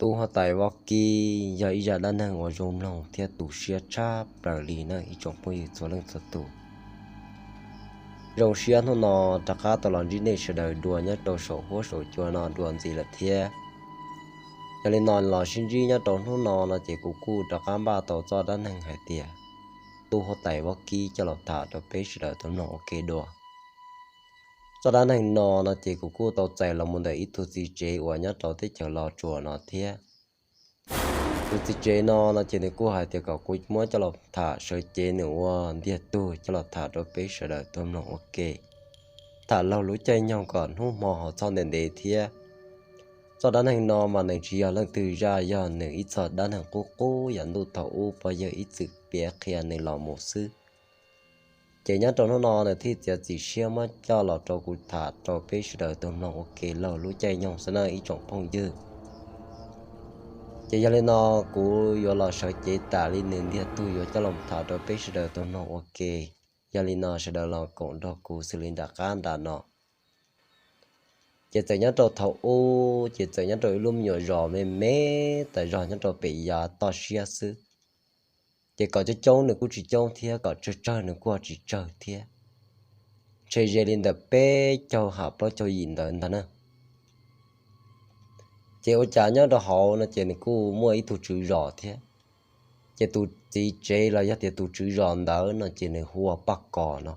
Tub huab tais Vaub Kib yog ib zaj dab neeg uas zoo mloog thiab tu siab tshaj plaws li na ib tsoom phooj ywg txhua leej txhua tus. Zoo siab hnub no rov qab tau los ntsib nej sawv daws dua nyob rau saum huab saum cua no dua ntxiv lawm thiab. Yog li no los sib ntsib nyob rau hnub no no ces kuv kuj rov qab npaj tau txoj dab neeg hais tias tub huab tais Vaub Kib coj los tham rau peb sawv daws tau mloog ua ke dua. Txoj dab neeg no no ces kuv kuj tau txais los mus ntawm ib tug txiv tsev uas nyob rau teb chaws Los Tsuas no thiab. Tus txiv tsev no no ces nws kuj hais tias kom kuv muab coj los tham sawv cev nws ua ntiag tug coj los tham rau peb sawv daws tau mloog ua ke, tham laug lub caij nyoog kom hnub hmo ho txhob ntev ntev thiab. Txoj dab neeg no mas nws tsis yog leej twg zaj, yog nws ib txoj dab neeg qub qub yav ntuj thaum ub pog yawg ib txwm piav qhia nws los mus xwb. Ces nyob rau hnub no nws thiaj txiav txim siab muab coj los rau kuv tham rau peb sawv daws tau mloog ua ke laug lub caij nyoog xwb na ib tsoom phooj ywg. Ces yog li no kuv yuav los sawv cev tas li nws ntiag tug yuav coj los tham rau peb sawv daws tau mloog ua ke. Yog li no sawv daws los koom nrog kuv xws li nram qab nram no. Ces txawm nyob rau thaum ub ces txawm nyob rau ib lub me nyuam zos me me tas zog nyob rau pem yav toj siab xwb. Ces kom coob coob nws kuj tsis coob thiab, kom tsawg tsawg nws kuj tsis tsawg thiab, ntshe ze li ntawm peb caug ham plaub caug yim ntawd ntag na. Ces ua cas nyob rau hauv no ces nws kuj muaj ib tug tswv zos thiab. Ces tus txiv tsev los yog tias tus tswv zos ntawd no ces nws hu ua Paj Kos no.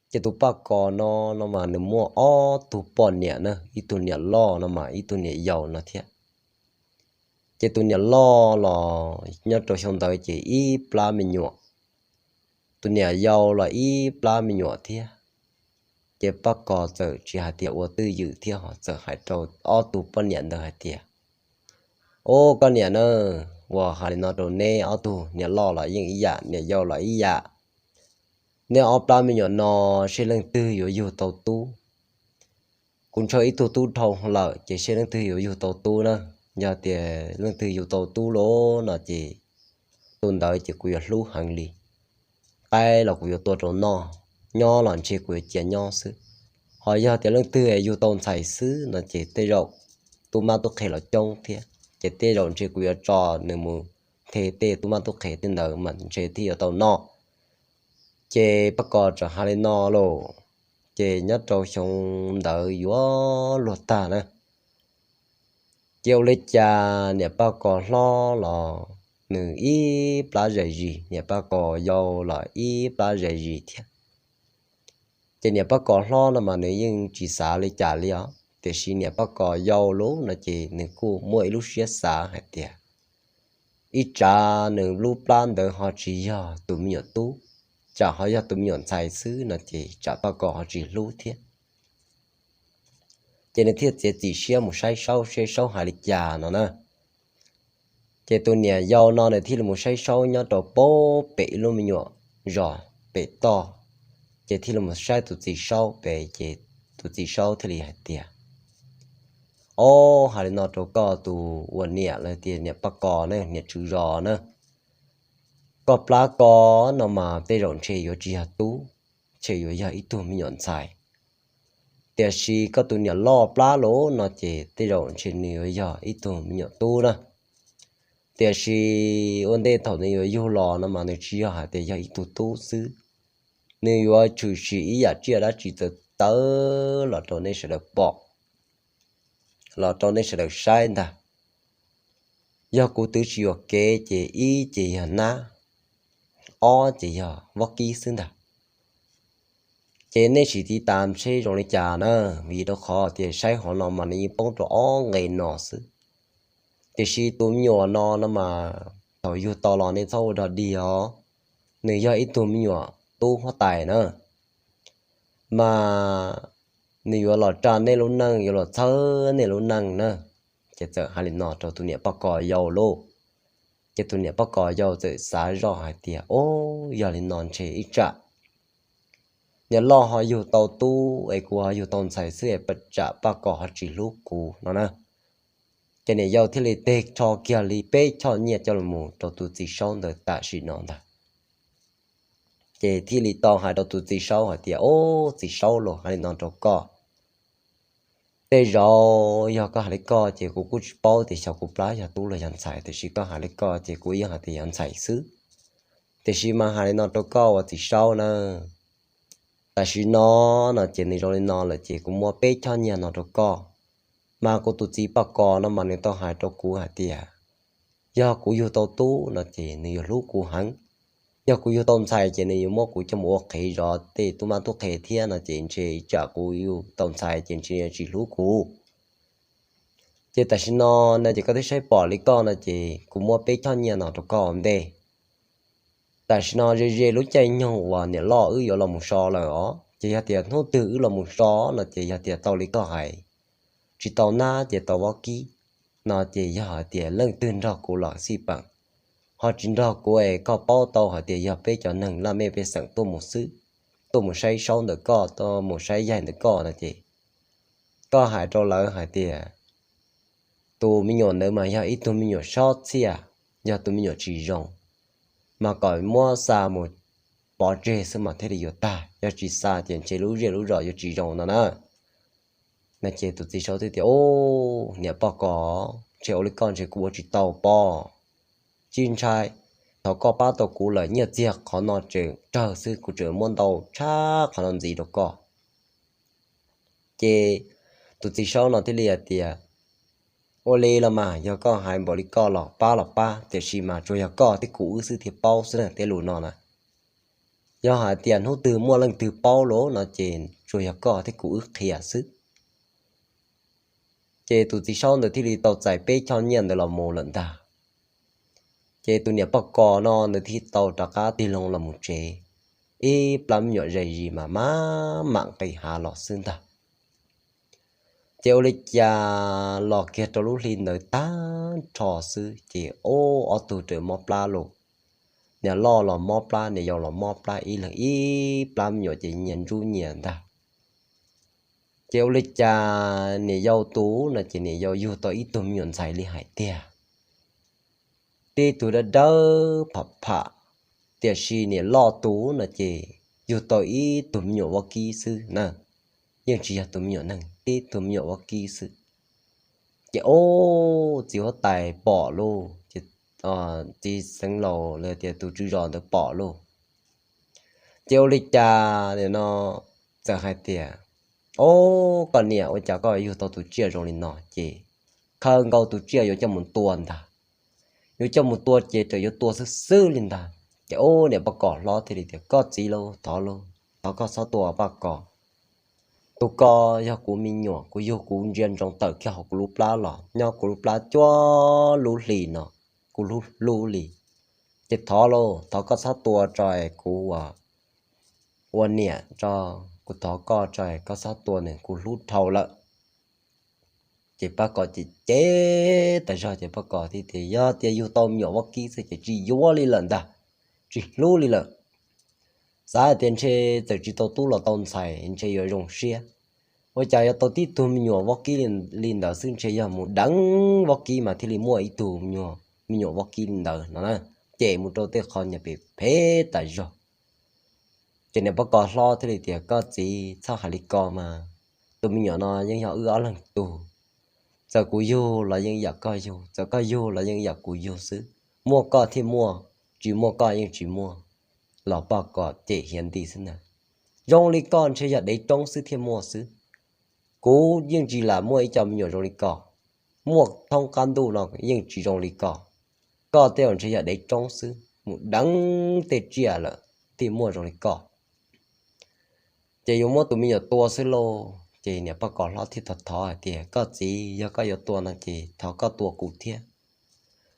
Ces tus Paj Kos no no mas nws muaj ob tug poj niam na, ib tug niam loj no mas ib tug niam yau no thiab. Ces tus niam loj los nyob rau xyoo ntawd ces ib plab me nyuam, tus niam yau los ib plab me nyuam thiab. Ces Paj Kos txawm tsis hais tias ua twj ywm thiab ho txawm hais rau ob tug poj niam ntawd hais tias, Ub, koj niam na, ua hais li no rau neb ob tug, niam loj los yeej ib yam, niam yau los ib yam. Neb ob plab me nyuam no seb leej twg yuav yug tau tub. Kuv ntshaw ib tug tub dhau lawm ces seb leej twg yuav yug tau tub na. Yog tias leej twg yug tau tub lawm no ces tus ntawd ces kuv yuav hlub heev li. Qaib los kuv yuav tua rau noj, nyob los ntshe kuv yuav cia nyob xwb. Ho yog tias leej twg yug tau ntxhais xwb no ces tej zaum tub mab tub qhe los coob thiab, ces tej zaum ntshe kuv yuav tso nws mus nthe tej tub mab tub qhe tej ntawd mas ntshe thiaj yuav tau noj. Ces Paj Kos txawm hais li no lauj, ces nyob rau xyoo ntawd yuav luag tag na. Ces ua li cas niam Paj Kos hlob los nws ib plab zais zis, niam Paj Kos yau los ib plab zais zis thiab. Ces niam Paj Kos hlob no mas nws yeej tsis xav li cas li os, tiam sis niam Paj Kos yau lawm no ces nws kuj muaj ib lub siab xav hais tias ib tsam nws lub plab ntawd ho tsis yog tus me nyuam tub, tsam ho yog tus me nyuam ntxhais xwb no ces tsam Paj Kos ho tsis hlub thiab. Ces nws thiaj txiav txim siab mus saib saub seb saub hais li cas no na. Ces tus niam yau no nws thiaj li mus saib saub nyob rau pem ib lub me nyuam zos pem toj, ces thiaj li mus saib tus txiv saub pem, ces tus txiv saub thiaj li hais tias, Ob, hais li no rau koj tus ua niam los tias niam Paj Kos na, niam tswv zos na, koj plab ko no mas tej zaum ntshe yuav tsis yog tub, ntshe yuav yog ib tug me nyuam ntxhais. Tiam sis koj tus niam loj plab lawm no ces tej zaum ntshe nws yuav yog ib tug me nyuam tub na. Tiam sis ua ntej thaum nws yuav yug los no mas nws tsis yog hais tias yog ib tug tub xwb, nws yuav tshwm sim ib yam tsiaj dab tsi txawv txawv los rau nej sawv daws pom, los rau nej sawv daws saib ntag. Yog kuv twv tsis yuam kev ces ib ces yog nab, ob ces yog vaub kib xwb ntag. Ces nej sim tiv tas seb zoo li cas na, vim rau qhov tias saib hauv no mas nws yeej poob rau ob nqe no xwb. Tiam sis tus me nyuam no no mas thaum yug tau los nej txhob ua dog dig os, nws yog ib tug me nyuam tub huab tais na, mas nws yuav los rau nej lub neej, yuav los txhawb nej lub neej na. Ces txawm hais li no rau tus niam Paj Kos yau lauj. Ces tus niam Paj Kos yau txawm xav zoj hais tias, Ob, yog li no ntshe ib tsam niam loj ho yug tau tub es kuv ho yug tau ntxhais xwb es tsam Paj Kos ho tsis hlub kuv no na. Ces niam yau thiaj li teg rho kiag li peb choj nyiaj coj los mus rau tus txiv saub ntawd tam sim no ntag. Ces thiaj li tau hais rau tus txiv saub hais tias, Ob, txiv saub lauj, hais li no rau koj, tej zaum yog koj hais li koj ces kuv kuj tsis paub tias xyov kuv plab yog tub los yog ntxhais, tiam sis koj hais li koj ces kuv yeej hais tias yog ntxhais xwb. Tiam sis mas hais li no rau koj uas Txiv Saub na, tam sim no no ces nws zoo li no lawm ces kuv muab peb choj nyiaj no rau koj. Mas kuv tus txiv Paj Kos no mas nws tau hais rau kuv hais tias yog kuv yug tau tub no ces nws yuav hlub kuv heev. Yog kuv yug tau ntxhais ces nws yuav muab kuv coj mus ua qhev zov tej tub mab tub qhe thiab no ces ntshe tsam kuv yug tau ntxhais ces ntshe tsis hlub kuv. Ces tam sim no no ces koj twb saib pom li koj no ces kuv muab peb choj nyiaj no rau koj ua ntej. Tam sim no ze ze lub caij nyoog uas niam loj wb yuav los mus so lawm os, ces yog tias hnub twg wb los mus so no ces yog tias tau li koj hais, tsis tau nab ces tau vaub kib, no ces yog hais tias leej twg nrog kuv los xij peem, ho tsis nrog kuv es koj paub tau hais tias yog peb cov neeg laj mej pej xeem tuaj mus xwb, tuaj mus saib saub ntawm koj, tuaj mus saib yaig ntawm koj no ces koj hais rau lawv hais tias tus me nyuam ntawd mas yog ib tug me nyuam sob txhiaj, yog tus me nyuam tsis zoo, mas kom muab xa mus pov tseg xwb mas thiaj li yuav tag, yog tsis xa ces ntshe lub zej lub zos yuav tsis zoo no na. No ces tus txiv saub thiaj tias, Ub, niam Paj Kos, ntshe ua li koj ntshe kuv ua tsis tau pob. Tsis ntshai, thov koj pab tau kuv lawm, nyiaj txiag qhov no tseem tsawg xwb, kuv tseem muab ntau tshaj qhov no ntxiv rau koj. Ces tus txiv saub no thiaj li hais tias, Ua li los mas yog koj hais npaum li koj los pab los pab, tiam sis mas tsuas yog koj thiab kuv wb xwb thiaj paub xwb na, tej lus no na. Yog hais tias hnub twg muaj leej twg paub lawm no ces tsuas yog koj thiab kuv wb qhia xwb. Ces tus txiv saub ntawd thiaj li tau txais peb choj nyiaj ntawd los mus lawm ntag. Ces tus niam Paj Kos no nws thiaj tau rov qab tig loo los mus tsev, ib plab me nyuam zais zis mas maj mam nqis hav los xwb ntag. Ces ua li cas los kiag rau lub hli ntawd tag nrho xwb ces ob tug raws mob plab los, niam loj los mob plab, niam yau los mob plab, ib leeg ib plab me nyuam ces nyias ntsub nyias ntag. Ces ua li cas niam yau tus no ces niam yau yug tau ib tug me nyuam ntxhais li hais tiag, tib tug dawb dawb pham pham, tiam sis niam loj tus no ces yug tau ib tug me nyuam vaub kib xwb na, yeej tsis yog tus me nyuam neeg, tib tug me nyuam vaub kib xwb. Ces ob txiv huab tais pom lauj, ces txiv xeev laus los tias tus tswv zos ntawd pom lauj. Ces ua li cas no txawm hais tias, Ob, koj niam, ua cas koj yug tau tus tsiaj zoo li no? Ces khaws nkaus tus tsiaj yuav coj mus tua ntag. Yuav coj mus tua ces txawm yuav tua xwb xwb li ntag. Ces ob niam Paj Kos hlob thiaj li tias, Koj txiv lauj, thov lauj, thov koj txhob tua Paj Kos. Tus ko yog kuv me nyuam, kuv yug kuv ntsia ntsoov tawm kiag hauv kuv lub plab los nyob kuv lub plab cuaj lub hlis no, kuv hlub hlub li. Ces thov lauj, thov koj txhob tua tso es kuv ua niam tso, kuv thov koj tso es koj txhob tua nws, kuv hlub dhau lawm. Ces Paj Kos ces cem tas zog ces Paj Kos thiaj tias, Yog tias yug tau me nyuam vaub kib xwb ces tsis yuav li lawm ntag, tsis hlub li lawm. Xav hais tias ntshe txawm tsis tau tub los tau ntxhais ntshe yuav zoo siab, ua cas yuav tau tib tug me nyuam vaub kib li ntawd xwb, ntshe yog mus deev vaub kib mas thiaj li muaj ib tug me nyuam vaub kib li ntawd no na. Cem mus rau tej qho nyias phem phem tas zog. Ces niam Paj Kos hlob thiaj li tias, Koj txiv, txhob hais li ko mas, tus me nyuam no yeej yog wb ob leeg tug. Txawm kuv yug los yeej yam koj yug, txawm koj yug los yeej yam kuv yug xwb. Muaj koj thiaj muaj, tsis muaj koj yeej tsis muaj. Los Paj Kos cem hiav nti xwb ntag. Zoo li koj ntshe yog dev roob xwb thiaj muaj xwb. Kuv yeej tsis lam muaj ib co me nyuam zoo li koj. Muaj thoob qab ntuj no yeej tsis zoo li koj. Koj tej zaum ntshe yog dev roob xwb, mus deev tej tsiaj lawm thiaj muaj zoo li koj. Ces yuav muab tus me nyuam tua xwb lauj. Ces niam Paj Kos hlob thiaj thov thov hais tias, Koj txiv, yog koj yuav tua no ces thov koj tua kuv thiab.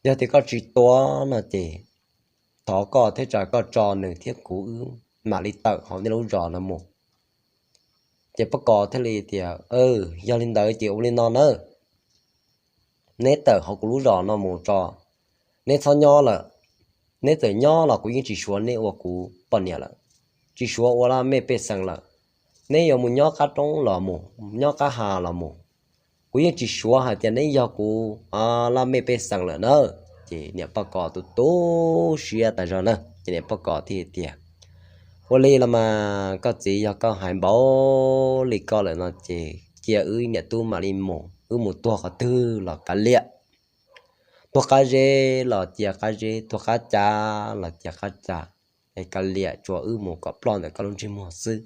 Yog tias koj tsis tua no ces thov koj thiab tso, koj tso nws thiab kuv wb mam li tawm hauv nej lub zos no mus. Ces Paj Kos thiaj li tias, Yog li ntawd ces ua li no nawb, neb tawm hauv kuv lub zos no mus tso, neb txhob nyob lawm. Neb txawm nyob los kuv yeej tsis suav neb ua kuv poj niam lawm, tsis suav ua laj mej pej xeem lawm. Neb yuav mus nyob qab roob los mus, nyob qab ha los mus, kuv yeej tsis suav hais tias neb yog kuv laj mej pej xeem lawm nawb. Ces niam Paj Kos tu tu siab tas zog na, ces niam Paj Kos thiaj tias, Ua li los mas koj txiv, yog koj hais npaum li koj lawm no ces cia wb niam tub mam li mus, wb mus tuag qhov twg los kav liam. Tuag qab zeb los cia qab zeb, tuag qab cav los cia qab cav, es kav liam, tsuas wb mus kom ploj ntawm koj lub ntsej muag xwb.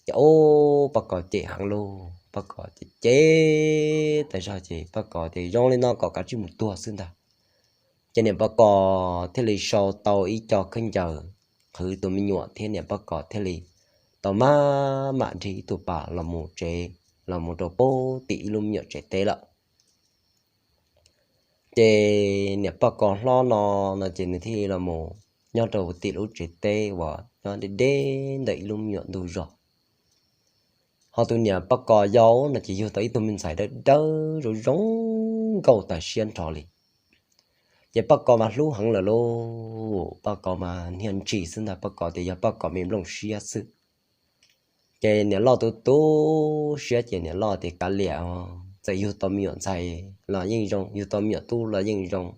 Ces ub, Paj Kos cem heev lauj, Paj Kos cem cem tas zog ces Paj Kos tias zoo li no kom kav tsij mus tuag xwb ntag. Ces niam Paj Kos thiaj li sau tau ib co khaub ncaws qhwv tus me nyuam thiab niam Paj Kos thiaj li tau maj mam nrig ib tug pas los mus tsev, los mus rau pem tim ib lub me nyuam tsev teb lawm. Ces niam Paj Kos hlob no, no ces nws thiaj li los mus nyob rau tim lub tsev teb uas nyob deb deb ntawm ib lub me nyuam ntug zos. Ho tus niam Paj Kos yau no ces yug tau ib tug me ntxhais dawb dawb zoo zoo nkauj tas siab nrho li. Ces Paj Kos mas hlub heev lawm lauj, Paj Kos mas hnia ntshis xwb ntag, Paj Kos tias yog Paj Kos me nplooj siab xwb. Ces niam loj tu tu siab ces niam loj tias kav liam, txawm yug tau me nyuam ntxhais los yeej zoo, yug tau me nyuam tub los yeej zoo,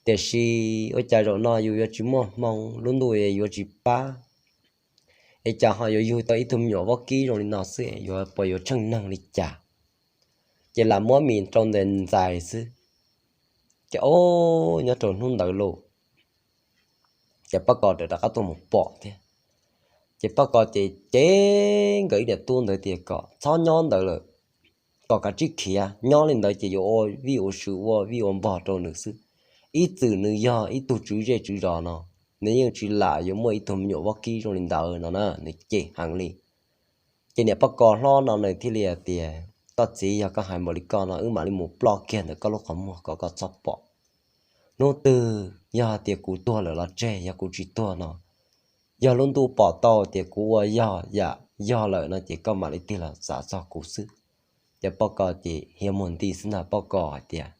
tiam sis ua cas zaum no yus yuav tsis muaj hmoo, lub ntuj yuav tsis pab, es cas ho yuav yug tau ib tug me nyuam vaub kib zoo li no xwb, yuav puas yuav tsheej neeg li cas? Ces lam muab mis rau ntawm ntxais xwb. Ces ub, nyob rau hnub ntawd lauj, ces Paj Kos rov rov qab tuaj mus pom thiab. Ces Paj Kos ces cem nkawd ib niam tub ntawd tias kom txhob nyob ntawd lawm, kom kav tsij khiav, nyob li ntawd ces yuav ua vij ua sw, ua vij ua npog rau nws xwb. Ib txwm nws yog ib tug tswv zej tswv zos no, nws yeej tsis lam yuav muaj ib tug me nyuam vaub kib zoo li ntawd no na, nws cem heev li. Ces niam Paj Kos hlob no nws thiaj li hais tias koj txiv, yog koj hais npaum li koj no wb mam li mus ploj kiag ntawm koj lub qhov muag kom koj txhob pom. Hnub twg yog hais tias kuv tuag lawm los tseg, yog kuv tsis tuag no, yog lub ntuj pom tau tias kuv ua yog yam yog lawm no ces koj mam li tig los xav txog kuv xwb. Ces Paj Kos ces hiav muag nti xwb ntag, Paj Kos hais tias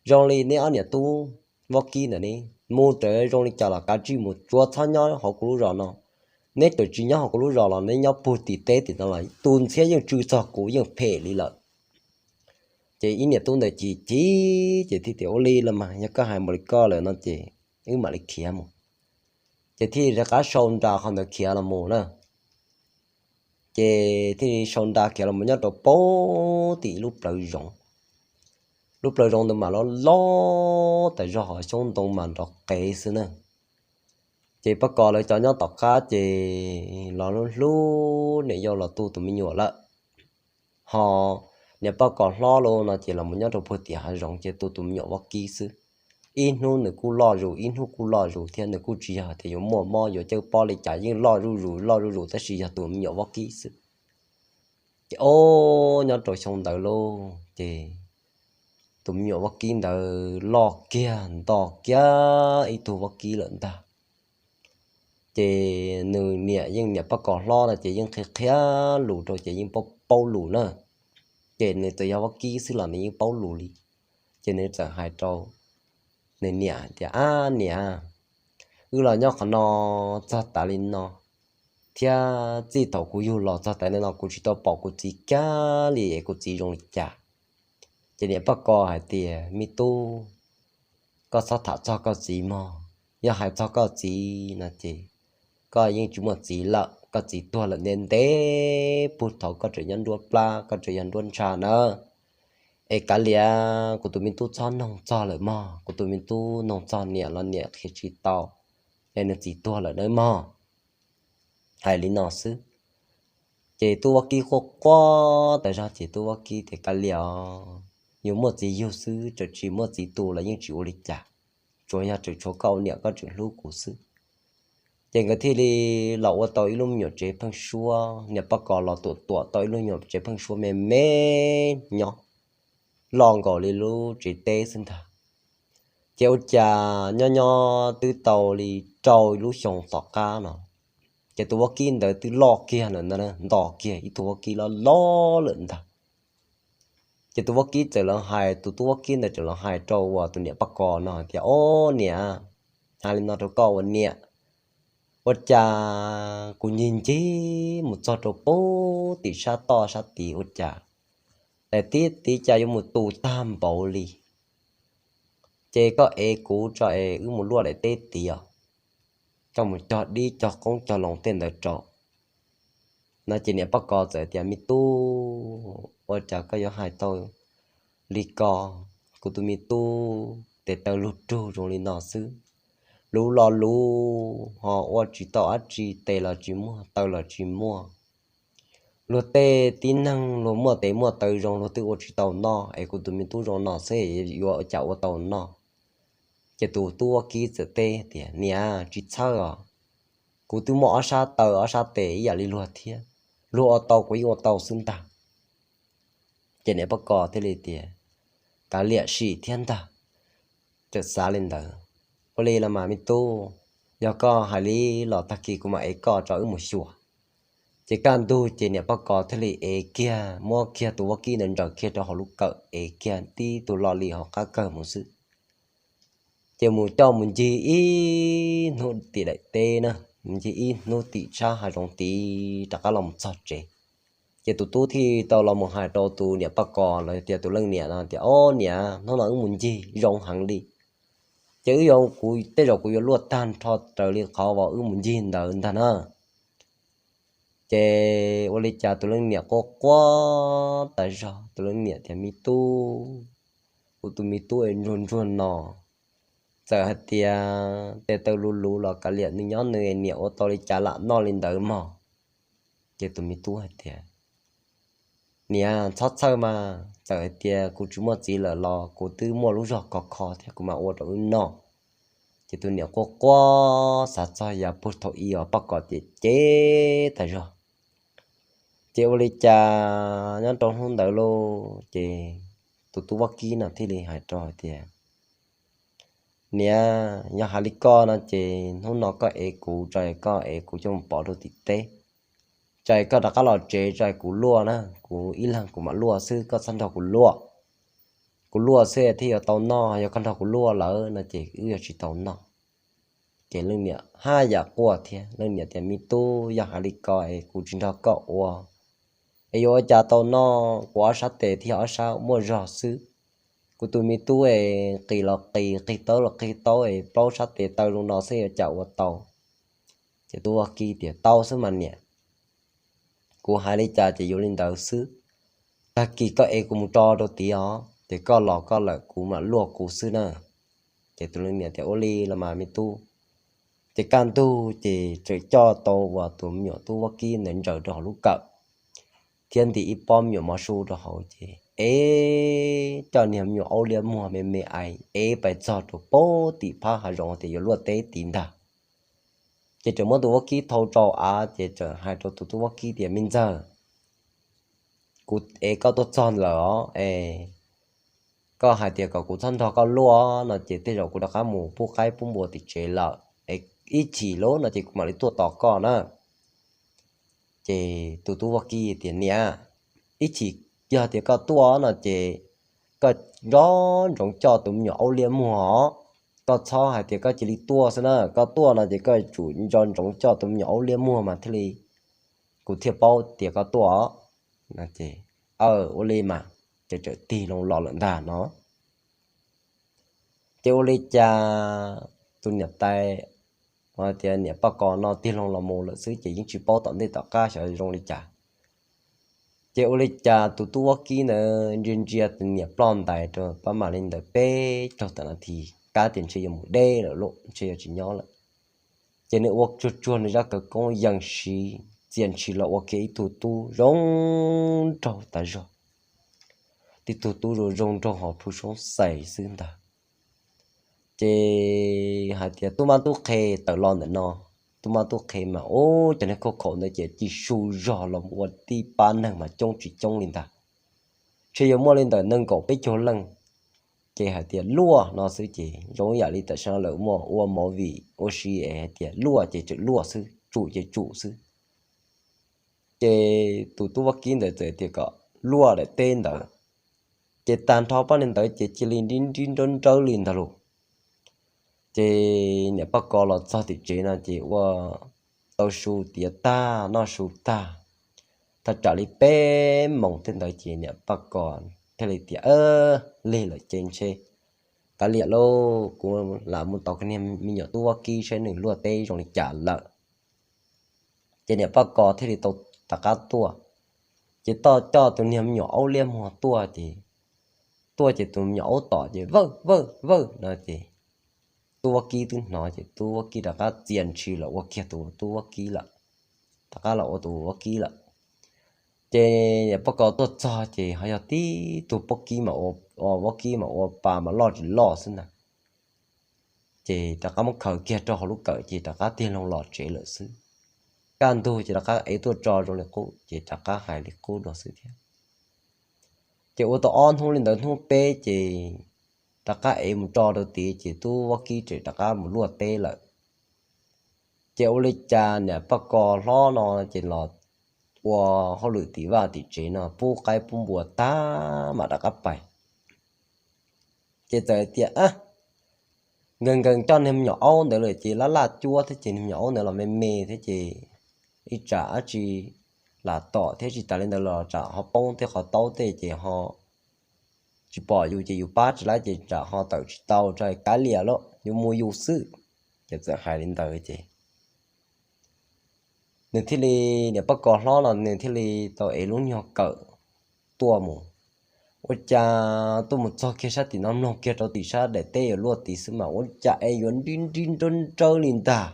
zoo li neb ob niam tub vaub kib ntawm ne, mus raws zoo li cas los kav tsij mus, tsuav txhob nyob hauv kuv lub zos no. Neb txawm tsis nyob hauv kuv lub zos los neb nyob puag tim teb tim no los tus ntxhiab yeej tsw txog kuv yeej phem li lawm. Ces ib niam tub ntawd chim chim ces thiaj tias ua li los mas yog koj hais npaum li koj lawm no ces wb mam li khiav mus. Ces thiaj rov qab sau nra qhov ntawd khiav los mus na. Ces thiaj li sau nra khiav los mus nyob rau pem tim ib lub plawv zoov. Lub plawv zoov ntawd mas loj loj tas zog, hos xyoob ntoo mas nrov qev xwb na. Ces Paj Kos lawv cov nyob tom qab ces los hlub hlub niam yau los tu tus me nyuam lawm. Hos niam Paj Kos hlob los no ces los mus nyob rau puag tim hav zoov ces tu tus me nyuam vaub kib xwb. Ib hnub nws kuj loj zus, ib hnub kuj loj zus thiab, nws kuj tsis yog tias yuav muaj mob yuav cawj pob li cas, yeej loj zuj zus loj zuj zus tab sis yog tus me nyuam vaub kib xwb. Ces ob, nyob rau xyoo ntawd lauj ces tus me nyuam vaub kib ntawd loj kiag nto kiag ib tug vaub kib lawm ntag. Ces nws niam yeej, niam Paj Kos hlob no ces yeej qhia qhia lus rau ces yeej paub paub lus na. Ces nws txawm yog vaub kib xwb los nws yeej paub lus li. Ces nws txawm hais rau nws niam tias, ab niam, wb los nyob qhov no txog tas li no, thiab txij thaum kuv yug los txog tas li no kuv tsis tau pom kuv txiv kiag li es kuv txiv zoo li cas? Ces niam Paj Kos hais tias me tub, koj txhob tham txog koj txiv mog. Yog hais txog koj txiv no ces koj yeej tsis muaj txiv lawm, koj txiv tuag lawm ntev ntev puag thaum koj tseem nyob nruab plab, koj tseem yog nruab ntsha na. Es kav liam, kuv tus me tub txhob noog txog lawm mog, kuv tus me tub noog txog niam los niam qhia tsis tau, es nws txiv tuag lawm nawb mog. Hais li no xwb. Ces tub vaub kib quaj quaj tas zog ces tub vaub kib tias kav liam os, yus muaj txiv yug xwb, tseem tsis muaj txiv tu los yeej tsis ua li cas, tsuas yog tseem tshuav koj ua niam koj tseem hlub kuv xwb. Ces nkawd thiaj li los ua tau ib lub me nyuam tsev pheeb suab, niam Paj Kos los tuam tuam tau ib lub me nyuam tsev pheeb suab me me nyob, loj nkaus li lub tsev teb xwb ntag. Ces ua cas nyob nyob twb tau li rau lub xyoo tom qab no, ces tus vaub kib ntawd twb loj kiag lawm ntag, nto kiag ib tug vaub kib loj loj lawm ntag. Ces tus vaub kib txawm los hais, tus tub vaub kib ntawd txawm los hais rau uas tus niam Paj Kos no tias, ob niam, hais li no rau koj ua niam, ua cas kuv ncig ncig mus txog rau pem tim sab toj sab tid ua cas daim teb tid cas yuav mus tu tag npaum li. Ces koj ev kuv tso es wb mus luaj daim teb tid os, coj mus cog dib cog qoob cog loo tej ntawd rau. No ces niam Paj Kos txawm tias me tub, ua cas koj yuav hais tau li ko? Kuv tus me tub tes taw lug rug zoo li no xwb, luv los luv ho ua tsis tau dab tsi, tes los tsis muaj taw los tsis muaj. Luag tej tib neeg luag muaj tes muaj taw zoo luag twb ua tsis tau noj, es kuv tus me tub zoo no xwb yuav ua cas ua tau noj? Ces tus tub vaub kib txawm teb tias, Niam, tsis txhawj os, kuv twb muaj ob sab taw ob sab tes ib yam li luag thiab, luag ua tau kuv yeej ua tau xwb ntag. Ces niam Paj Kos thiaj li tias, Kav liam sim thiab ntag. Txawm xav li ntawd, Ua li los mas me tub, yog koj hais li los tag kis kuv mam ev koj tso wb mus xyuas. Ces kaj ntug ces niam Paj Kos thiaj li ev kiag, muab kiag tus vaub kib ntawd ntsaws kiag rau hauv lub kawm, ev kiag tib tug lo li hauv qab kawm mus xwb. Ces mus coj mus ncig ib hnub tim daim teb na, mus ncig ib hnub tim sab hav zoov tid rov qab los mus txog tsev. Ces tus tub thiaj tau los mus hais rau tus niam Paj Kos los tias tus leej niam no tias, Ob niam, hnub no wb mus ncig zoo heev li, ces wb yuav, kuv tej zaum kuv yuav luaj tag nrho raws li qhov uas wb mus ncig ntawd ntag na. Ces ua li cas tus leej niam quaj quaj tas zog, tus leej niam tias, Me tub, kuv tus me tub es ntsuag ntsuag no, txawm hais tias tes taw luv luv los kav liam, nws nyob nws, niam ua tau li cas lam noj li ntawd mog. Ces tus me tub hais tias, Niam, txhob txhawj mas, txawm hais tias kuv tsis muaj txiv lawm los kuv twb muaj lub zog khov kho thiab, kuv mam ua rau wb noj. Ces tus niam quaj quaj xav txog yav puag thaum ub uas Paj Kos cem cem tas zog. Ces ua li cas nyob rau hnub ntawd lauj, ces tus tub vaub kib no thiaj li hais rau hais tias, Niam, yog hais li koj no ces hnub no koj ev kuv, tso koj ev kuv coj mus pov rau tim teb, tso koj rov qab los tsev, tso kuv luaj na, kuv ib leeg kuv mam luaj xwb, koj txhob nrog kuv luaj. Kuv luaj xwb thiaj yuav tau noj, yog koj nrog kuv luaj lawm no ces wb yuav tsis tau noj. Ces leej niam haj yam quaj thiab, leej niam tias, Me tub, yog hais li ko es kuv tsis nrog koj ua es yuav ua cas tau noj? Kuv ob sab tes thiab ob sab muaj zog xwb. Kuv tus me tub es qis los qis, qig taub los qig taub, es plaub sab tes taw zoo no xwb yuav cas ua tau? Ces tub vaub kib tias, Tau xwb mas niam, kuv hais li cas ces yuav li ntawd xwb. Tag kis koj ev kuv mus tso rau tid os, ces koj los koj lawm kuv mam luaj kuv xwb na. Ces tus leej niam tias, Ua li los mas me tub. Ces kaj ntug ces txawm coj tau uas tus me nyuam tub vaub kib ntawd ntsaws rau hauv lub kawm, thiab ntim ib pob me nyuam mov su rau hauv, ces ev coj niag me nyuam aub liab muag me me ais, ev pais txog rau puag tim phab hav zoov tias yuav luaj teb tid ntag. Ces txawm muab tus vaub kib thau rau av, ces txawm hais rau tus tub vaub kib tias, Me ntxawg, kuv ev koj tuaj txog lawm os, es koj hais tias kom kuv txhob nrog koj luaj no ces tej zaum kuv rov qab mus pub qaib pub npua tim tsev lawm, es ib chim lub no ces kuv mam li tuaj tos koj na. Ces tus tub vaub kib tias, Niam, ib chim yog tias koj tuaj no ces koj nco ntsoov coj tus me nyuam aub liab muag os. Koj txhob hais tias koj cia li tuaj xwb na, koj tuaj no ces koj tsum nco ntsoov coj tus me nyuam aub liab muag mas thiaj li, kuv thiaj paub tias koj tuaj. Ua li mas, ces txawm tig loo los lawm ntag no. Ces ua li cas tus niam tais, tias niam Paj Kos no tig loo los mus lawm xwb ces yeej tsis paub tom ntej tom qab xyov zoo li cas. Ces ua li cas tus tub vaub kib ntawd ntsia ntsia tus niam ploj ntais rau pab mam li ntawd peb caug tawm nas this, kab tias ntshe yuav mus deb lawm lauj, ntshe yuav tsis nyob lawm. Ces nws ua tsuag tsuag nws zaj khawv koob yees siv txia ntshis los ua kiag ib tug tub zoo nraug tas zog, tib tug tub zoo zoo nraug ho plhu soob xais xwb ntag. Ces hais tias tub mab tub qhe tawm los ntawm no, tub mab tub qhe mas ub cov neeg khauj khaum ntawd ces ci su zog los ua tib pab neeg mas coob tsis coob li ntag, ntshe yuav muaj li ntawm nees nkaum peb caug leej. Ces hais tias luaj no xwb ces zoo ib yam li tam sim no lawv muaj ua movie ua si es hais tias luaj ces tseem luaj xwb, tsum ces tsum xwb. Ces tus tub vaub kib ntawd txawm tias kom luaj daim teb ntawd, ces tag nrho pab li ntawd ces cia li nrib nrib nrawb nrawb li ntag lauj. Ces niam Paj Kos los txog tim tsev no ces ua tau su tiav tag noj su tag, thaj tsam li peb moos tej ntawd ces niam Paj Kos thiaj li tias, Lig lawm ces ntshe kav liam lauj, kuv lam mus tos niag me nyuam tub vaub kib saib nws luaj teb zoo li cas lawm. Ces niam Paj Kos thiaj li tau rov qab tuaj. Ces toj coj tus niag me nyuam aub liab muag tuaj ces, tuaj ces tus me nyuam aub tom ces vawj vawj vawj no ces tub vaub kib twb hnov ces tub vaub kib rov qab txia ntshis los ua kiag tus tub vaub kib lawm, rov qab los ua tus vaub kib lawm. Ces niam poj kos tuaj txog ces ho yog tib tug vaub kib mas ua, vaub kib mas ua pa mas loj tsis loj xwb ntag. Ces rov qab muab khaws kiag rau hauv lub kawm ces rov qab tig loo los tsev lawm xwb. Kaj ntug ces rov qab ev tuaj tso zoo li qub ces rov qab hais li qub dua xwb thiab. Ces ua tau ob hnub li ntawd, hnub peb ces rov qab ev mus tso rau tid ces tub vaub kib tseem rov qab mus luaj teb lawm. Ces ua li cas niam poj kos hlob no ces los ua hauj lwm tim vaj tim tsev no pub qaib pub npua tag mam rov qab pais. Ces txawm tias nkees nkees coj niag me nyuam aub ntawd lawm ces laj laj cuab thiab ces niag me nyuam aub ntawd los me me thiab ces ib tsam dab tsi lam tom thiab, tsis tas li ntawd los tsam ho poob tej qhov taub tej ces ho tsis pom yus ces yus pab tsis laib ces tsam ho tawm tsis tau, tso kav liam lauj, yus mus yus xwb. Ces txawm hais li ntawd ces nws thiaj li, niam poj kos hlob no nws thiaj li tau ev lub nyuag kawm tuaj mus. Ua cas tuaj mus txog kiag sab tim no mloog kiag rau tim sab daim teb yuav luaj tid xwb mas ua cas es yuav nrib nrib nrawb nrawb li ntag,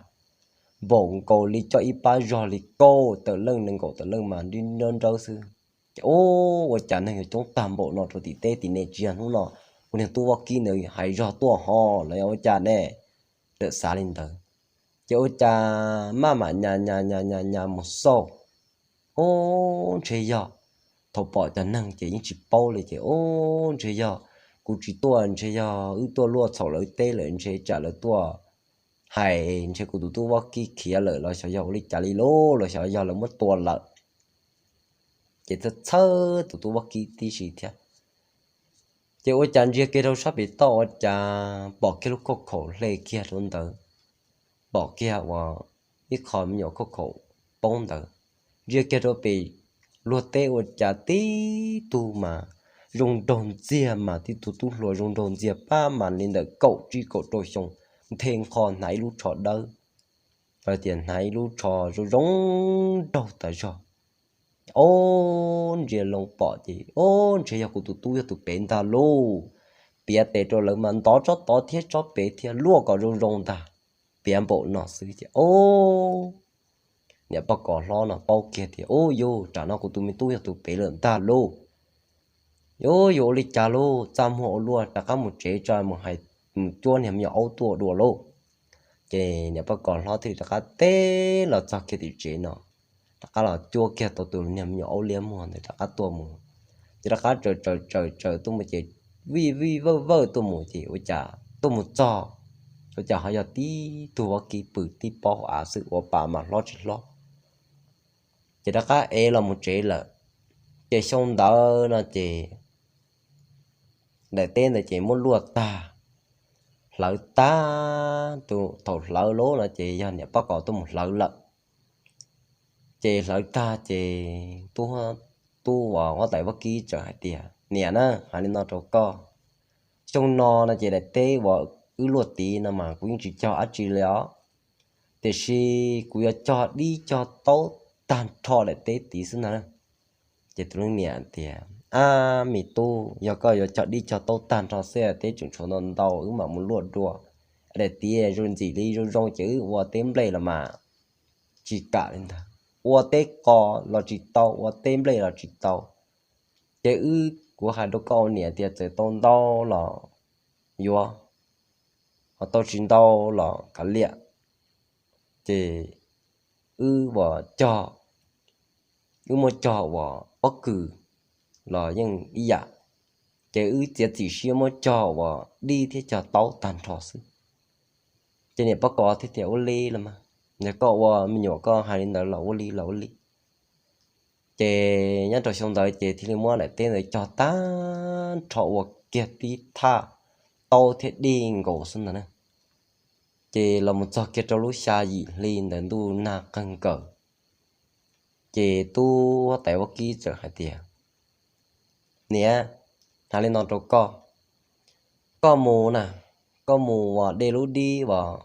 npaum nkaus li coj ib pab zog li kaum tawm leej nees nkaum tawm leej mas nrib nrib nrawb nrawb xwb. Ces ua cas neeg yuav coob tag npaum no rau tim teb tim ne, tsis yog hnub no kuv niag tub vaub kib ntawd hais zog tuaj ho los yog ua cas ne? Txawm xav li ntawd, ces ua cas maj mam nyas nyas nyas nyas nyas mus xauj, ub, ntshe yog, thaum pom cov neeg ces yeej tsis paub li ces ub, ntshe yog kuv tsis tuaj, ntshe yog wb tuaj luaj txhaum lawv teb lawm, ntshe tsam lawv tuaj hais ntshe kuv tus tub vaub kib khiav lawm los xyov yog ua li cas li lauj, los xyov yog lawv muab tua lawm. Ces txhawj txhawj tus tub vaub kib tib si thiab. Ces ua cas ntsia kiag rau sab pem toj ua cas pom kiag lub khauj khaum hle kiag rau ntawd, pom kiag uas ib qho me nyuam khauj khaum poob ntawd. Ntsia kiag rau pem luag teb ua cas tib tug mas zoo nraug ntxiag mas tib tug tub hluas zoo nraug ntxiag pab mas li ntawm kaum tsib kaum rau xyoo, nthe nqho hnav ib lub tsho dawb, tias hnav ib lub tsho zoo zoo nraug tas zog. Ob, ntsia loo pom ces ob, ntshe yog kuv tus tub yog tus pem ntag lauj. Piav tes rau lawv mas ntov tsob tod thiab tsob pem thiab luaj kom zoo zoo ntag. Piav npaum no xwb ces ob, niam poj kos hlob no paub kiag tias ub, yus, tsam no kuv tus me tub yog tus pem lawm ntag lauj. Yus, yus ua li cas lauj, txaj muag ua luaj rov qab mus tsev tso mus hais, mus cuab niag me nyuam aub tuaj dua lauj. Ces niam poj kos hlob thiaj li rov qab teb los txog kiag tim tsev no, rov qab los cuab kiag tau tus niag me nyuam aub liab muag ntawd rov qab tuaj mus. Ces rov qab tsaws tsaws tsaws tsaws tuaj mus ces vij vij vawj vawj tuaj mus ces ua cas tuaj mus txog, ua cas ho yog tib tug vaub kib pw tib pob hauv av xwb, ua pa mas hlob tsis hlob. Ces rov qab ev los mus tsev lawm. Ces xyoo ntawd no ces daim teb ntawd ces muab luaj tag, hlawv tag, thaum hlawv lawm no ces yog niam poj kos tuaj mus hlawv lawm. Ces hlawv tag ces tub uas huab tais vaub kib txawm hais tias, niam na, hais li no rau koj, xyoo no no ces daim teb uas wb luaj tid no mas kuv yeej tsis cog dab tsi li os, tiam sis kuv yuav cog dib cog taub tag nrho daim teb tid xwb ntag. Ces tus leej niam tias, ab, me tub, yog koj yuav cog dib cog taub tag nrho xwb teb tseem tshuav ntau ntau, wb mam mus luaj dua. Daim tid zoo ntxim li zoo zoo ces wb ua teb nplej los mas tsis kam li ntag. Ua teb qos los tsis tau, ua teb nplej los tsis tau. Ces wb, kuv hais rau koj ua niam tias txawm tau ntau los yuav, ho tau tsis ntau los kav liam. Ces wb uas cog, wb muab cog uas pob kws los yeej ib yam, ces wb txiav txim siab muab cog uas dib thiab cog taub tag nrho xwb. Ces niam poj kos thiaj tias, ua li los mas, yog koj ua me nyuam koj hais li ntawd los ua li los ua li. Ces nyob rau xyoo ntawd ces thiaj li muab daim teb ntawd cog tag nrho ua kiag tib thaj taub thiab dib nkaus xwb ntag na. Ces los mus txog kiag rau lub xya yim hli ntawd ntuj nag qeeg nkaws, ces tub huab tais vaub kib txawm hais tias, niam, hais li no rau koj, koj mus na, koj mus uas de lub dib uas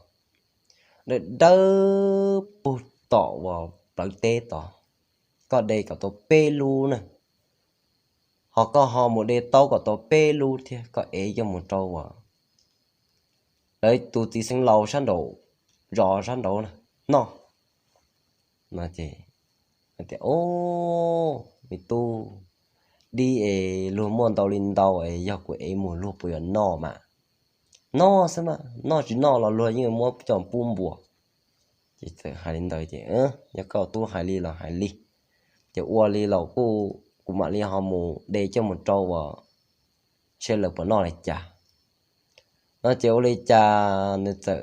dawb dawb pug tom uas plawv teb tod, koj de kom tau peb lub na, ho koj ho mus de taub kom tau peb lub thiab koj ev coj mus rau lawv tus txiv xeev laus sab nraum zos sab nraud noj. Ces, o, me tub, dib es luag muaj ntau li ntau es yog kuv ev mus luag puas yuav noj mas? Noj xwb mas, noj tsis noj los luag yeej muab coj pub npua. Ces txawm hais li ntawd ces, yog koj tub hais li los hais li, ces ua li los kuv mam li ho mus de coj mus rau uas seb lawv puas noj li cas no. Ces ua li cas nws txawm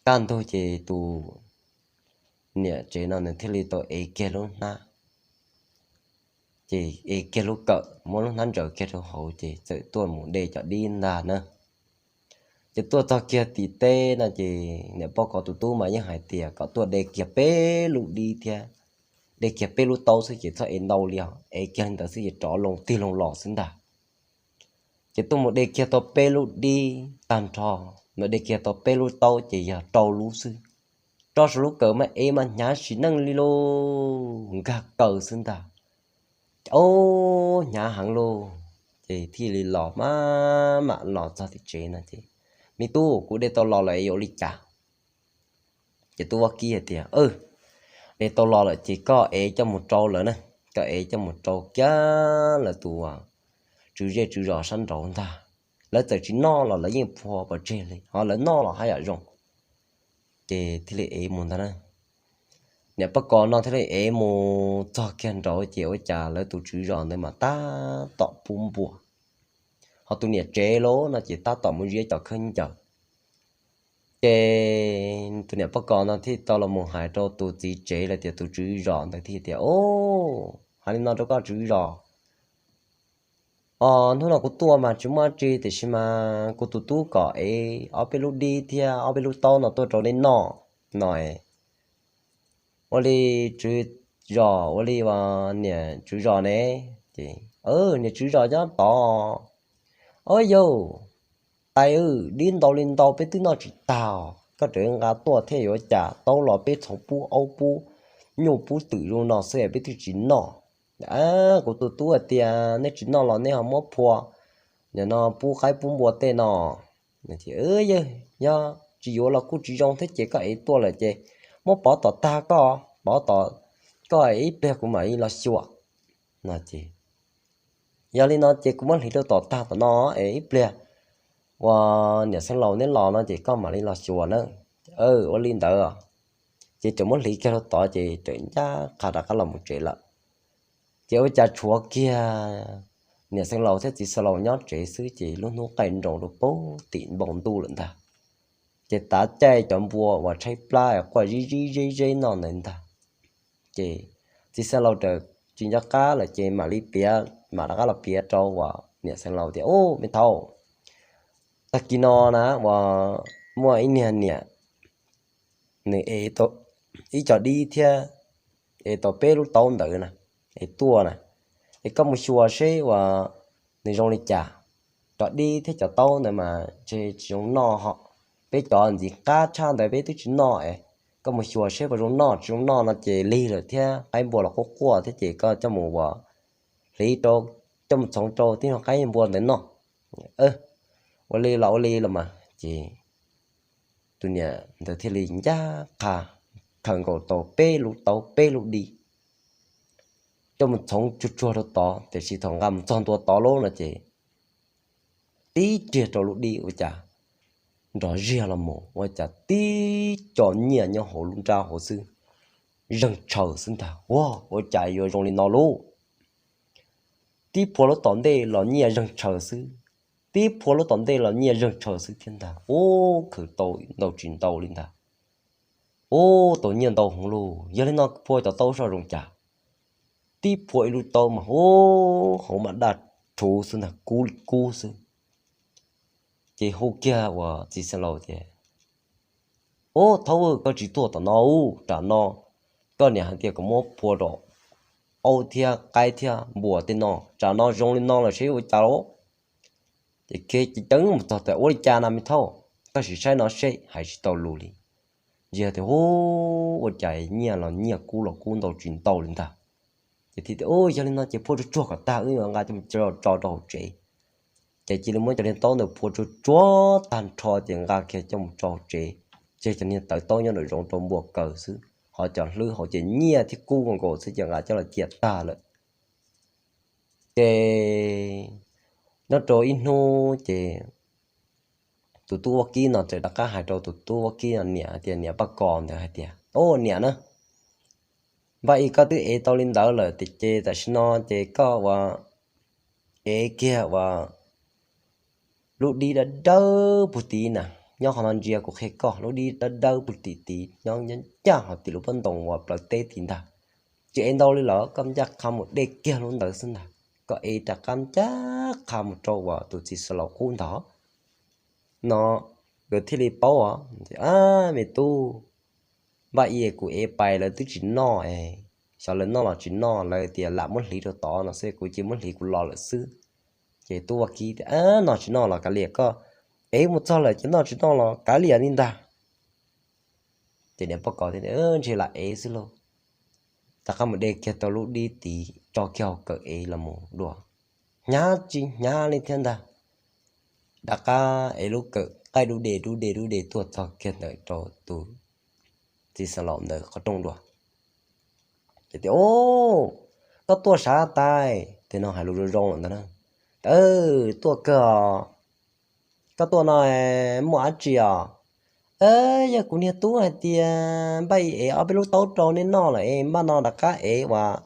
kaj ntug ces tus niam tsev no nws thiaj li tau ev kiag lub hnab, ces ev kiag lub kawm muab lub hnab ntsaws kiag rau hauv ces txawm tuaj mus de cov dib ntag na. Ces tuaj txog kiag tim teb no ces niam poj kov tus tub mas yeej hais tias kom tuaj de kiag peb lub dib thiab de kiag peb lub taub xwb ces txhob ev ntau li os, ev kiag li ntawd xwb ces rov loo tig loo los xwb ntag. Ces tuaj mus de kiag tau peb lub dib tag nrho, mus de kiag tau peb lub taub ces yog rau lub xwb. Rau saum lub kawm mas ev mas hnyav sim neej li lauj, nkag kaw xwb ntag. Ces hnyav heev lauj, ces thiaj li los maj mam los txog tim tsev no ces, me tub, kuv de tau los lawm es yuav ua li cas? Ces tub Vaj Kib hais tias, de tau los lawm ces koj ev coj mus rau lawv na, koj ev coj mus rau kiag lawv tus tswv zej tswv zos sab nraud ntag. Lawv txawm tsis noj los lawv yeej phua pov tseg li, ho lawv noj los haj yam zoo. Ces thiaj li ev mus ntag na. Niam poj kov no thiaj li ev mus txog kiag nraud ces ua cas lawv tus tswv zos ntawd mas tab tom pub npua, ho tus niam tsev los no ces tab tom mus ziab cov khaub ncaws. Ces tus niam poj kov no thiaj tau los mus hais rau tus txiv tsev los tias tus tswv zos ntawd thiaj tias, o, hais li no rau koj tswv zos, o, hnub no kuv tuaj mas tsis muaj dab tsi tiam sis mas kuv tus tub kom ev ob peb lub dib thiab ob peb lub taub no tuaj rau nej noj no. Ua li tswv zos, ua li niam tswv zos ne? Ces, niam tswv zos nyob tod. O yau, tais, dib ntau li ntau peb twb noj tsis tag, koj tseem nqa tuaj thiab yuav cas? Taub los peb txhoov pub aub pub nyuj pub twm zoo no xwb peb twb tsis noj. Kuv tus tub hais tias nej tsis noj los nej ho muab phua, nim no pub qaib pub npua tej no. Yog tsis yuav los kuj tsis zoo thiab ces koj ev tuaj lawm ces muab pov tom tag koj, pov tom koj ib pliag kuv mam li los xyuas no ces. Yog li no ces kuv muab hliv rau tom tag tom no es ib pliag ua niam xeev laus neb los no ces koj mam li los xyuas na. Ua li ntawd ces txawm muab hliv kiag rau tod ces txawm ncaj qha rov qab los mus tsev lawm. Ces ua cas tshuav kiag niam xeev laus thiab txiv xeev laus nyob tsev xwb ces lub hnub qaij nroos rau pem tim npoo ntuj lawm ntag. Ces tav caij cov npua uas tshaib plab quaj zib zib zeb zeb noj ntawd ntag. Ces txiv xeev laus tsis nco qab lawm ces mam li piav, mam rov qab los piav rau uas niam xeev laus tias, u, me thaub, tag kis no na uas muaj ib niag niam, nws ev ib co dib thiab ev tau peb lub taub ntawd na, es tuaj na, es koj mus xyuas seb uas nws zoo li cas. Cov dib thiab cov taub ntawd mas tsis zoo noj ho, peb cov ntxiv qab tshaj ntawd peb twb tsis noj es, koj mus xyuas seb puas zoo noj, tsis zoo noj no ces lig lawm thiab qaib npua los quaj quaj thiab ces koj coj mus ua hliv rau, coj mus txhoov rau tib neeg qaib npua ntawd noj. Ua li los ua li los mas ces tus niam ntawd thiaj li ncaj qha khaws nkaus tau peb lub taub peb lub dib coj mus txhoov tsuag tsuag rau tod, tiam sis thaum nqa mus txog ntua tod lawm no ces tib riag rau lub dib ua cas nrov ziag los mus ua cas tib co nyiaj nyob hauv lub nrab hauv xwb, zeeg tshaws xwb ntag. Ua, ua cas yuav zoo li no lauj? Tib phua lub tom ntej los nyiaj zeeg tshaws xwb, tib phua lub tom ntej los nyiaj zeeg tshaws xwb thiab ntag. U, khaws tau ntau tsis ntau li ntag. U, tau nyiaj ntau heev lauj, yog li no phua cov taub soj zoo cas? Tib phua ib lub taub mas u, hauv mas daj rhuv xwb ntag, kub li kub xwb. Ces hu kiag uas txiv xeev laus tias, u, thaub, koj tsis tuaj tom no u, tsam no koj niam hais tias kom muab phua rau aub thiab qaib thiab npua tej no, tsam no zoo li no lawm seb ua cas lauj? Ces khiav ceev ceev mus txog tias, ua li cas na me thaub, koj sim saib no seb, hais tsis tau lus li. Ntsia tias, u, ua cas nyiaj los nyiaj kub los kub ntau tsis ntau li ntag. Ces thiaj tias, Ub, yog li no ces phua tsuag tsuag kom tag wb yuav nqa coj mus tso rau hauv tsev. Ces cia li muab cov niag taub ntawd phua tsuag tsuag tag nrho ces nqa kiag coj mus rau hauv tsev, tseg cov niag tawv taub nyob nraum zoov rau npua kaws xwb, ho cov hlwb hauv ces nyiaj thiab kub nkaus xwb ces nqa coj los cia tag lawm. Ces nyob rau ib hnub ces tus tub vaub kib no txawm rov qab hais rau tus tub vaub kib no niam hais tias, niam Paj Kos ntawd hais tias, Ub, niam na, npaj i koj twb ev tau li ntawd lawm tiag ces tam sim no ces koj ua ev kiag ua lub dib dawb dawb pug tid na, nyob qhov no ntsia kuv qhia koj, lub dib dawb dawb pug tim tid nyob ncaj hauv tim lub pob ntoo uas plawv teb tid ntag. Tsis ev ntau li lawm, koj ncaj qha mus de kiag lub ntawd xwb ntag, koj ev rov qab ncaj qha mus rau uas tus txiv xav laus qub ntag no, nkawd thiaj li paub os. A, me tub, npaj i kuv ev pais lawv twb tsis noj, xyov lawv noj los tsis noj, lawv tias lam muab hliv rau tod no xwb, kuv cia muab hliv kuv los lawm xwb. Ces tub vaub kib tias, Noj tsis noj los kav liam, koj ev mus txog lawm ces noj tsis noj los kav liam li ntag. Ces niam Paj Kos thiaj, Ntshe lam ev xwb lauj. Rov qab mus de kiag tau lub dib tid tso kiag hauv kawm ev los mus dua, hnyav tsis hnyav li thiab ntag. Rov qab ev lub kawm qaij dub de dub de dub de tuaj txog kiag ntawm rau tus txiv xeev laus ntawd qhov rooj dua. Ces tias, Koj tuaj sav tais, tes no hais lus zoo zoo lawm ntag na. Tuaj kawg os. Koj tuaj no muaj dab tsi os? Yog kuv niag tub hais tias npaj i ev ob peb lub taub rau nej noj lawm es npaj no rov qab ev uas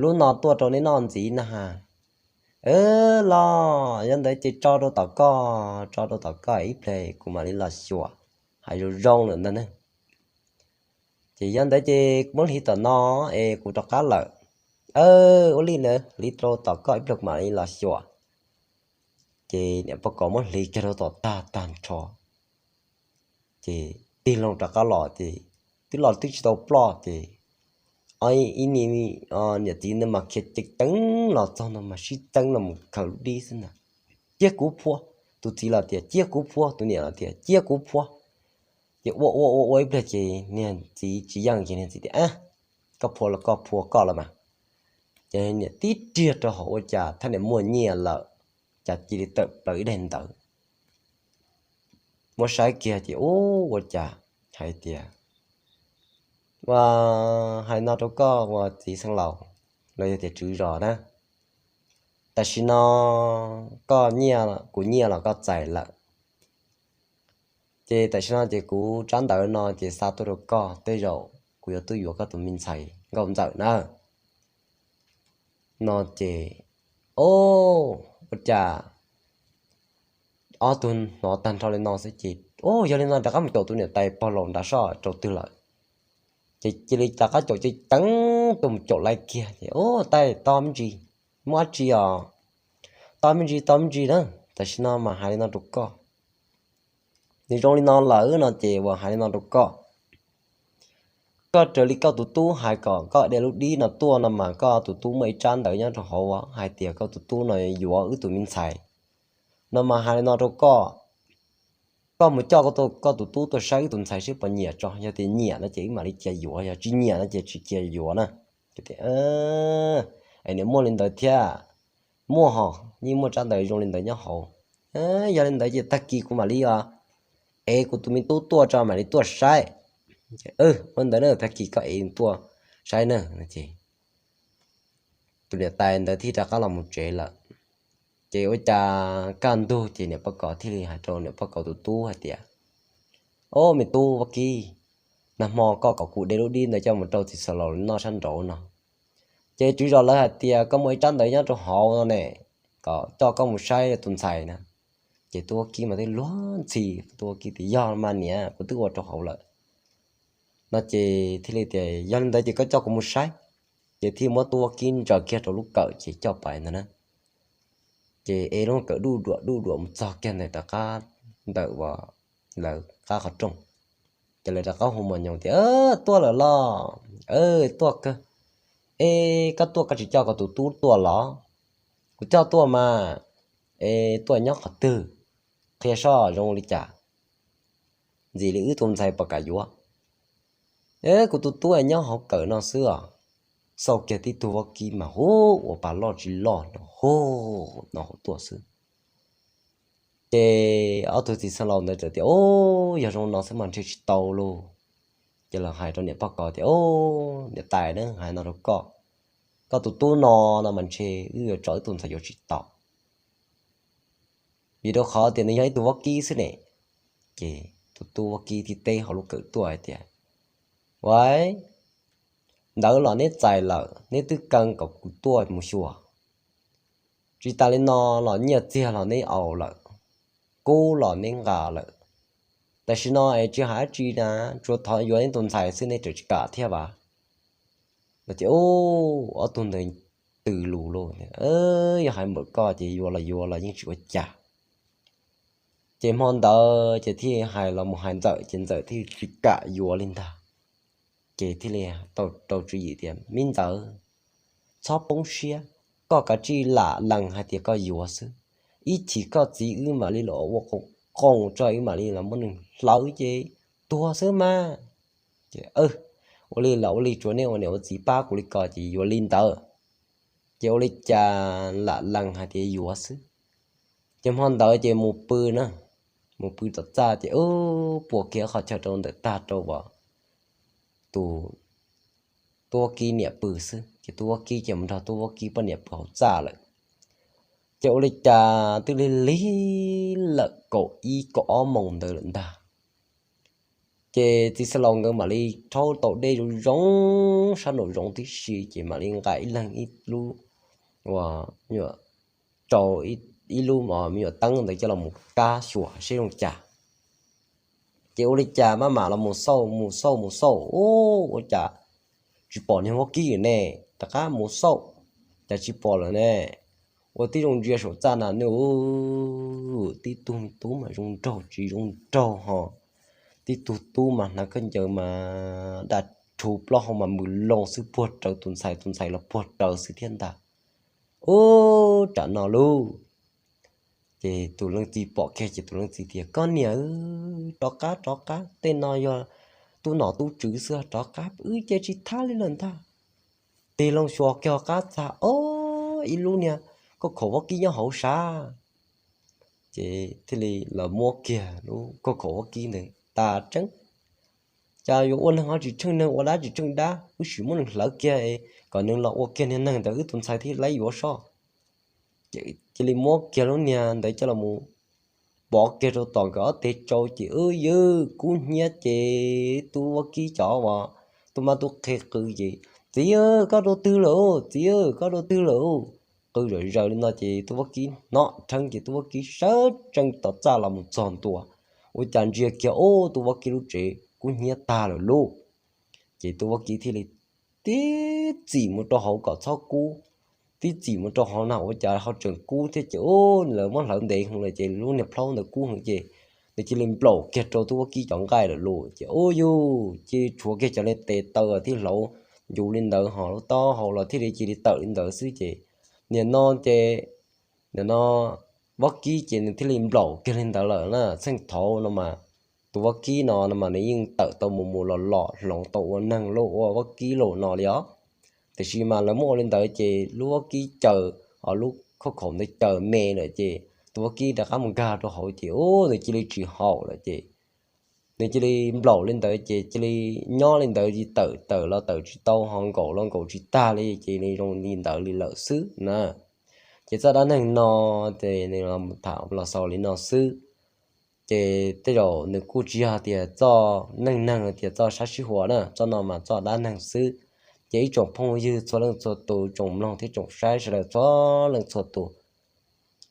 lub no tuaj rau nej noj ntxiv na has. Los yog ntawd ces tso rau tom koj, tso rau tom koj ib pliag kuv mam li los xyuas. Hais zoo zoo lawm ntag ne. Ces yog ntawd ces kuv muab hliv tom no es kuv rov qab lawm. Ua li ntawd hliv rau tom koj ib pliag kuv mam li los xyuas. Ces niam Paj Kos muab hliv kiag rau tom tag tag nrho, ces tig loo rov qab los ces twb los twb tsis tau ploj ces ib niam txiv ntawd mas khiav ceev teev los txog ntawd mas sib teeb los mus khaws lub dib xwb ntag. Cia kuv phua. Tus txiv los tias, Cia kuv phua. Tus niam los tias, Cia kuv phua. Ces ua ua ua ua ib pliag ces niag txiv tsis yeej ces niag txiv tias, Koj phua los koj phua koj los mas. Ces niam tib riag rau hauv ua cas thaj niam muaj nyiaj lawm, cas cia li tawm plaws ib daim ntawv. Muab saib kiag ces ub ua cas hais tias, Ua, hais no rau koj ua txiv xeev laus los yog tias tswv zos na, tam sim no koj nyiaj, kuv nyiaj los koj txais lawm. Ces tam sim no ces kuv tsab ntawv no ces xa tuaj rau koj, tej zaum kuv yuav tuaj yuav koj tus me ntxhais nkauj ntxawm na. No ces, o, ua cas ob tug hnov tag nrho li no xwb ces, o, yog li no rov qab mus caum tus niam tais pog laus nrad soj rau twg lawm. Ces cia li rov qab caum ceev teev tuaj mus caum laiv kiag ces, o, tais, tos me ntsis, muaj dab tsi os? Tos me ntsis, tos me ntsis na, tam sim no mas hais li no rau koj. Nws zoo li no lawm no ces uas hais li no rau koj. Koj raws li koj tus tub hais kom koj de lub dib no tuaj no mas koj tus tub muaj ib tsab ntawv nyob rau hauv hais tias koj tus tub no yuav wb tus me ntxhais. No mas hais li no rau koj, koj mus coj koj tus tub tuaj saib wb tus ntxhais seb puas nyiam tso, yog tias nyiam no ces wb mam li cia yuav, yog tsis nyiam no ces tsis cia yuav na. Es nws muaj li ntawd thiab. Muaj hos, yeej muaj tsab ntawv zoo li ntawd nyob hauv. Yog li ntawd ces tag kis kuv mam li ev kuv tus me tub tuaj tso mam li tuaj saib. Ua ntawd na, tag kis koj ev tuaj saib na. Tus niam tais ntawd thiaj rov qab los mus tsev lawm. Ces ua cas kaj ntug ces niam Paj Kos thiaj li hais rau niam Paj Kos tus tub hais tias, O, me tub Vaj Kib, nag hmo koj kom kuv de lub dib ntawd coj mus rau txiv Xav Laus noj sab nraud no, ces tswv zos lawv hais tias koj muaj ib tsab ntawv nyob rau hauv no ne, kom coj koj mus saib tus ntxhais na. Ces tub Vaj Kib mas twb luag ntxhi, tub Vaj Kib tias, Yog mas niam, kuv twb ua rau hauv lawm. No ces thiaj li tias, Yog li ntawd ces koj coj kuv mus saib. Ces thiaj muab tub Vaj Kib ntsaws kiag rau lub kawm ces coj pais ntag na. Ces ev lub kawm duj duam duj duam mus txog kiag ntawm rov qab ntawm uas lawv qab qhov rooj. Ces lawv rov qab hu mos nyoos tias, Tuaj lawm los? Tuaj kawg. E, koj tuaj koj tsis coj koj tus tub tuaj los? Kuv coj tuaj mas. E, tuaj nyob qhov twg? Qhia soj zoo li cas? Ntxim li wb tus ntxhais puas kam yuav? E, kuv tus tub nyob hauv kawm no xwb os. xauj kiag tib tug vaub kib mas hu ua pas loj tsis loj no hu no hauv tuaj xwb. Ces ob tug txiv xeev laus ntawd txawm tias, O, yog zoo no xwb mas ntshe tsis tau lauj. Ces lawv hais rau niam pog ko tias, O, niam tais, hais no rau koj, koj tus tub no no mas ntshe wb yuav tso wb tus ntxhais yuav tsis tau. Vim rau qhov tias nws yog ib tug vaub kib xwb ne. Ces tus tub vaub kib thiaj teb hauv lub kawm tuaj hais tias, Ua, ntawd los neb txais lawm, neb twb kee kom kuv tuaj mus xyuas. Tsis tas li no los nyiaj txiag los neb au lawm, kub los neb nqa lawm. Tam sim no es tsis hais dab tsi na, tsuas thov yuav neb tus ntxhais xwb, neb tseem tsis kam thiab vas? Lawv tias, Ob tug ntawd tws lus lauj, yog hais npaum koj ces yuav los yuav los yeej tsis ua cas. Ces hmo ntawd ces thiaj hais los mus hais ntxawm ces ntxawm thiaj tsis kam yuav li ntag. Ces thiaj li tau rau tswv yim tias, Me ntxawm, txhob poob siab, koj kav tsij lam lees hais tias koj yuav xwb. Ib chim koj txiv wb mam li los ua qoo qoo tso, wb mam li los muab nws hlawv ces tuag xwb mas. Ces ua li los ua li, tsuav nej ua niam ua txiv pab kuv li ko ces yuav li ntawd. Ces ua li cas lam lees hais tias yuav xwb. Ces hmo ntawd ces mus pw na, mus pw tom txaj ces ub, puas kiag qhov chaw rau ntawm tag rau tus tub vaub kib niam pw xwb, ces tub vaub kib ces mus nrog tub vaub kib poj niam pw hauv txaj lawm. Ces ua li cas twb lig lig lawm kaum ib kaum ob moos ntawd lawm ntag. Ces txiv xeev laus nkawd mam li rhaub tau dej zoo zoo sab nraum zoov tib si, ces mam li nqa ib leeg ib lub, ua, rau ib lub me nyuam teeb ntawd coj los mus kab xyuas seb zoo cas. Ces ua li cas maj mam los mus xauj mus xauj mus xauj, ub, ua cas tsis pom niag vaub kib lawm ne. Rov qab mus xauj, cas tsis pom lawm ne. Ua tib zoo ntsia saum txaj na, nws tib tug me tub mas zoo nraug tsis zoo nraug ho, tib tug tub mas hnav khaub ncaws mas daj rhuv plaub hau mas mws loo xwb, puag rawv tus ntxhais, tus ntxhais los puag rawv xwb thiab ntag. Ub, tsam no lauj. Ces tus leej txiv pom kiag ces tus leej txiv tias, Koj niam, rov qab, rov qab, tej no yog tub nom tub tswv xwb, rov qab, wb ces tsis thab li lawm ntag. Tig loo xyuas kiag qab txag, ob, ib lub niag khauj khaum vaub kib nyob hauv sav. Ces thiaj li los muab kiag lub khauj khaum vaub kib ntawd tas tseeb. Cas yuav ua neeg ho tsis tsheej neeg, ua dab tsis tsheej dab, wb sim muab nws hlawv kiag es kom nws los ua kiag niag neeg ntawd wb tus ntxhais thiaj laib yuav sob. Cia li muab kiag lub niag ntawd coj los pov kiag rau tom nkawd ob teg tsau ces, ub, ywg, kub hnyiab ces tub vaub kib cov uas tub mab tub qhe qw ces, Txiv, koj dua twg lawm? Txiv, koj dua twg lawm? Qw zom zaws li no ces tub vaub kib hnov rheeb ces tub vaub kib sawv tsees tom txaj los mus txog ntua, ua cas ntsia kiag, ub, tub vaub kib lub tsev kub hnyiab tag lawm lauj. Ces tub vaub kib thiaj li tib txim mus rau hauv kom txhob kub, tib txim mus rau hauv na ua cas ho tseem kub thiab ces, ub, lawv muab hlawv ntev heev lawm ces lub niag plhaub ntawd kub heev ces nws cia li nplaum kiag rau tub vaub kib cov nqaij lawm lauj. Ces, ub, yug, cia li tshuav kiag cov niag tes taw thiab hlauv ncuv li ntawd ho lub taub hau los thiaj li cia li tawm li ntawd xwb ces, nim no ces, nim no vaub kib ces nws thiaj li nplaum kiag li ntawd lawm na. Txheej thaud no mas tus vaub kib no no mas nws yeej tawm tau mus mus los los hloov tau ua neeg lub ua vaub kib los no li os. Tiam sis mas lawv muab ua li ntawd ces lub vaub kib caws, ho lub khauj khaum ntawd caws me lawm ces tus vaub kib rov qab mus nkag rau hauv ces, ub, nws cia li tsis haum lawm ces nws cia li nplaum li ntawd ces cia li nyob li ntawd tawm tawm los tawm tsis tau ho nkaum los nkaum tsis tag li ces nws zoo li ntawd li lawm xwb na. Ces txoj dab neeg no ces nws tham los xaus li no xwb. Ces tej zaum nws kuj tsis yog tias txoj neej neeg tias txoj sab sib huas na, txoj no mas txoj dab neeg xwb. Ces ib tsoom phooj ywg txhua leej txhua tus, tsoom mloog thiab tsoom saib sawv daws txhua leej txhua tus,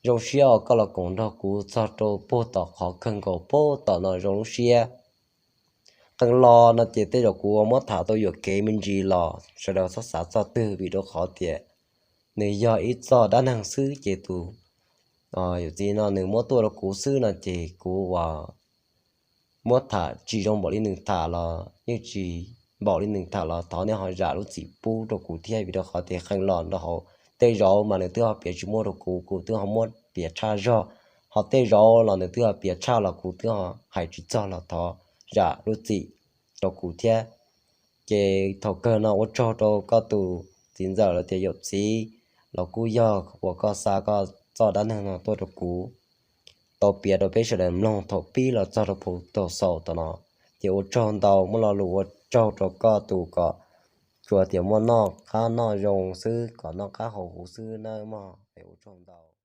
zoo siab uas koj los koom nrog kuv txog rau puag tom qhov kawg nkaus puag tom no zoo lub siab. Qee lo no ces tej zaum kuv muab tham tau yuam kev me ntsis los sawv daws txhob xav txog twg vim rau qhov tias nws yog ib txoj dab neeg xwb ces tus yawm txiv no nws muab tuaj rau kuv xwb no ces kuv uas muab tham tsis zoo npaum li nws tham los yeej tsis npaum li nws tham los thov nej ho zam lub txim pub rau kuv thiab vim rau qhov tias qee lo nrog hauv tej zaum mas nws twb ho piav tsis muaj rau kuv, kuv twb ho muab piav tshaj zog, ho tej zaum los nws twb ho piav tshaj los kuv twb ho hais tsis txog los thov zam lub txim rau kuv thiab. Ces thaum kawg no ua tsaug rau koj tus txiv ntxawm los tias yawm txiv, los kuj yog uas koj xa koj txoj dab neeg no tuaj rau kuv, tau piav rau peb sawv daws mloog thaum pib los txog rau pem thaum xaus tom no. Ces ua tsaug ntau, muaj lo lus ua tsaug rau koj tus kom tsuas tias muaj noj qab noj zoo xwb, kom noj qab haus huv xwb nawb mog. Es ua tsaug ntau.